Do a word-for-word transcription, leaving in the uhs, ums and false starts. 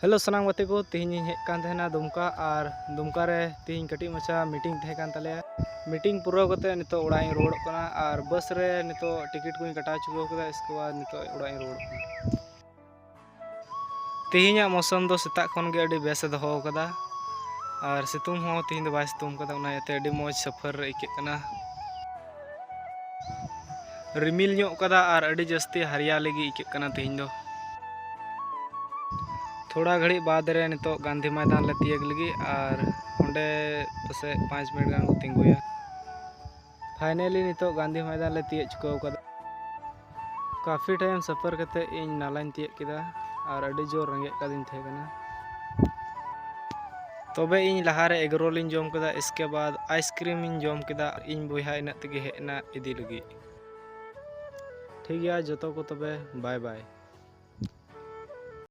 Hello ᱥᱟᱱᱟᱢ ᱜᱟᱛᱮ ᱠᱚ, ᱛᱮᱦᱮᱧ ᱤᱧ ᱦᱮᱡ ᱠᱟᱱ ᱛᱟᱦᱮᱱᱟ ᱫᱩᱢᱠᱟ, ᱟᱨ ᱫᱩᱢᱠᱟ ᱨᱮ ᱛᱮᱦᱮᱧ ᱠᱟᱹᱴᱤᱡ ᱢᱟᱪᱷᱟ ᱢᱤᱴᱤᱝ ᱛᱟᱦᱮᱸ ᱠᱟᱱ ᱛᱟᱞᱮᱭᱟ᱾ ᱢᱤᱴᱤᱝ ᱯᱩᱨᱟᱹᱣ ᱠᱟᱛᱮ ᱱᱤᱛᱚᱜ ᱚᱲᱟᱜ ᱤᱧ ᱨᱩᱣᱟᱹᱲᱚᱜ ᱠᱟᱱᱟ, ᱟᱨ ᱵᱟᱥ ᱨᱮ ᱱᱤᱛᱚᱜ ᱴᱤᱠᱤᱴ ᱠᱚᱧ ᱠᱟᱴᱟᱣ ᱪᱩᱠᱟᱹᱣ ᱠᱟᱫᱟ᱾ ᱤᱥᱠᱮ ᱵᱟᱫ ᱱᱤᱛᱚᱜ ᱚᱲᱟᱜ ᱤᱧ ᱨᱩᱣᱟᱹᱲᱚᱜ ᱠᱟᱱᱟ᱾ ᱛᱮᱦᱮᱧᱟᱜ ᱢᱳᱥᱚᱢ ᱫᱚ ᱥᱮᱛᱟᱜ ᱠᱷᱚᱱ ᱜᱮ ᱟᱹᱰᱤ ᱵᱮᱥ ᱮ ᱫᱚᱦᱚ ᱟᱠᱟᱫᱟ, ᱟᱨ ᱥᱤᱛᱩᱝ ᱦᱚᱸ ᱛᱮᱦᱮᱧ ᱫᱚ ᱵᱟᱭ ᱥᱤᱛᱩᱝ ᱠᱟᱫᱟ, ᱚᱱᱟ ᱤᱭᱟᱹᱛᱮ ᱟᱹᱰᱤ ᱢᱚᱡᱽ ᱥᱟᱯᱷᱟᱨ ᱨᱮ ᱟᱹᱭᱠᱟᱹᱜ ᱠᱟᱱᱟ᱾ ᱨᱤᱢᱤᱞ ᱧᱚᱜ ᱠᱟᱫᱟ ᱟᱨ ᱟᱹᱰᱤ ᱡᱟᱹᱥᱛᱤ ᱦᱟᱨᱤᱭᱟᱞᱤ ᱜᱮ ᱟᱹᱭᱠᱟᱹᱜ ᱠᱟᱱᱟ ᱛᱮᱦᱮᱧ ᱫᱚ᱾ ᱛᱷᱚᱲᱟ ᱜᱷᱟᱹᱲᱤᱡ ᱵᱟᱫᱽ ᱨᱮ ᱱᱤᱛᱚᱜ ᱜᱟᱱᱫᱷᱤ ᱢᱚᱭᱫᱟᱱ ᱞᱮ ᱛᱤᱭᱟᱹᱜ ᱞᱟᱹᱜᱤᱫ, ᱟᱨ ᱚᱸᱰᱮ ᱯᱟᱥᱮᱡ ᱯᱟᱸᱪ ᱢᱤᱱᱤᱴ ᱜᱟᱱ ᱠᱚ ᱛᱤᱸᱜᱩᱭᱟ᱾ ᱯᱷᱟᱭᱱᱟᱞᱤ ᱱᱤᱛᱚᱜ ᱜᱟᱱᱫᱷᱤ ᱢᱚᱭᱫᱟᱱ ᱞᱮ ᱛᱤᱭᱟᱹᱜ ᱪᱩᱠᱟᱹᱣ ᱠᱟᱫᱟ᱾ ᱠᱟᱯᱷᱤ ᱴᱟᱭᱤᱢ ᱥᱟᱯᱷᱟᱨ ᱠᱟᱛᱮ ᱤᱧ ᱱᱟᱞᱟᱧ ᱛᱤᱭᱟᱹᱜ ᱠᱮᱫᱟ, ᱟᱨ ᱟᱹᱰᱤ ᱡᱳᱨ ᱨᱮᱸᱜᱮᱡ ᱠᱟᱫᱤᱧ ᱛᱟᱦᱮᱸ ᱠᱟᱱᱟ᱾ ᱛᱚᱵᱮ ᱤᱧ ᱞᱟᱦᱟᱨᱮ ᱮᱜᱽᱨᱳᱞ ᱤᱧ ᱡᱚᱢ ᱠᱮᱫᱟ, ᱤᱥᱠᱮ ᱵᱟᱫ ᱟᱭᱤᱥᱠᱨᱤᱢ ᱤᱧ ᱡᱚᱢ ᱠᱮᱫᱟ᱾ ᱤᱧ ᱵᱚᱭᱦᱟ ᱤᱱᱟᱹᱜ ᱛᱮᱜᱮ ᱦᱮᱡ ᱮᱱᱟ ᱤᱫᱤ ᱞᱟᱹᱜᱤᱫ᱾ ᱴᱷᱤᱠ ᱜᱮᱭᱟ, ᱡᱚᱛᱚ ᱠᱚ ᱛᱚᱵᱮ ᱵᱟᱭ ᱵᱟᱭ᱾